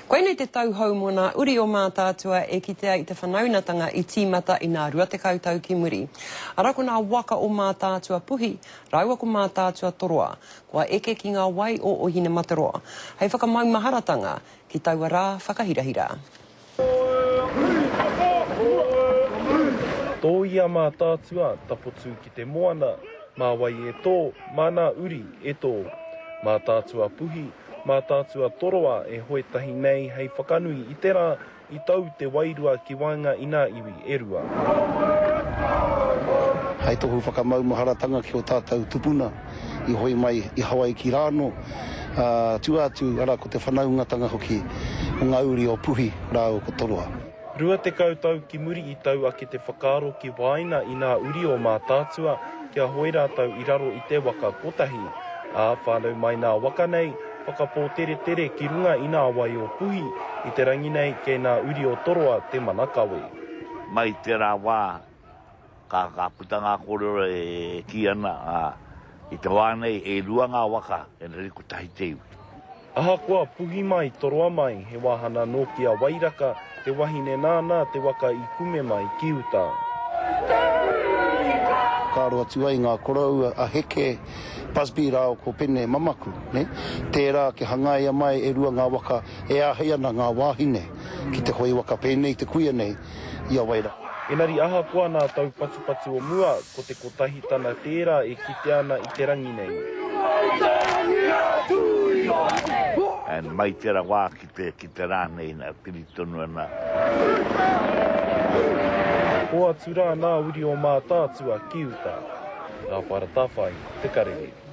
Koinei te tau hou mō nā uri o Mātaatua e kitea i te whanaunatanga i tīmata i nā 20 tau ki muri. Arā ko nā waka o Mātaatua Puhi rāua ko Mātaatua Toroa kua eke ki ngā wai o Ohinemataroa hei whakamaumaharatanga ki taua rā whakahirahira. Tōia Mātaatua, tapotu ki te moana, mā wai e tō, mā nā uri e tō. Mātaatua Puhi, Mātaatua Toroa e hoe tahi nei hei whakanui i te rā i tau te wairua ki waenga i nā iwi e rua. Hei tohu whakamaumaharatanga ki o tātou tupuna i hoe mai i Hawaiki rānō, ā, tua atu, arā, ko te whanaungatanga hoki o ngā uri o Puhi rāua ko Toroa. 20 tau ki muri i tau ake te whakaaro ki waena i nā uri o Mātaatua kia hoe rātou i raro i te waka kotahi, ā, whānau mai nā waka nei, whakapōteretere ki runga i nā wai o Puhi, i te rangi nei kei nā uri o Toroa te mana kawe. Mai tērā wā, ka, ka puta ngā kōrero e kī ana, ā, i te wā nei e rua ngā waka, engari kotahi te iwi. Ahakoa puhi mai, toroa mai, he wāhana nōki a Wairaka, te wahine nāna te waka i kume mai ki uta. Whakaaro atu ai ngā koroua a Heke, Busby rāua ko Pene Mamaku, nē? Tērā kia hangaia mai e rua ngā waka e āhei ana ngā wāhine ki te hoe waka pēnei te kuia nei i a Wairaka. Engari ahakoa nā taupatupatu o mua, ko te kotahitana tērā e kitea ana i te rangi nei. And mai tera wā ki te, ki te rā nei, na, piri tonu ana. Hoatu rā nā uri o Mātaatua ki uta. Rāwhara Tawhai, Te Karere.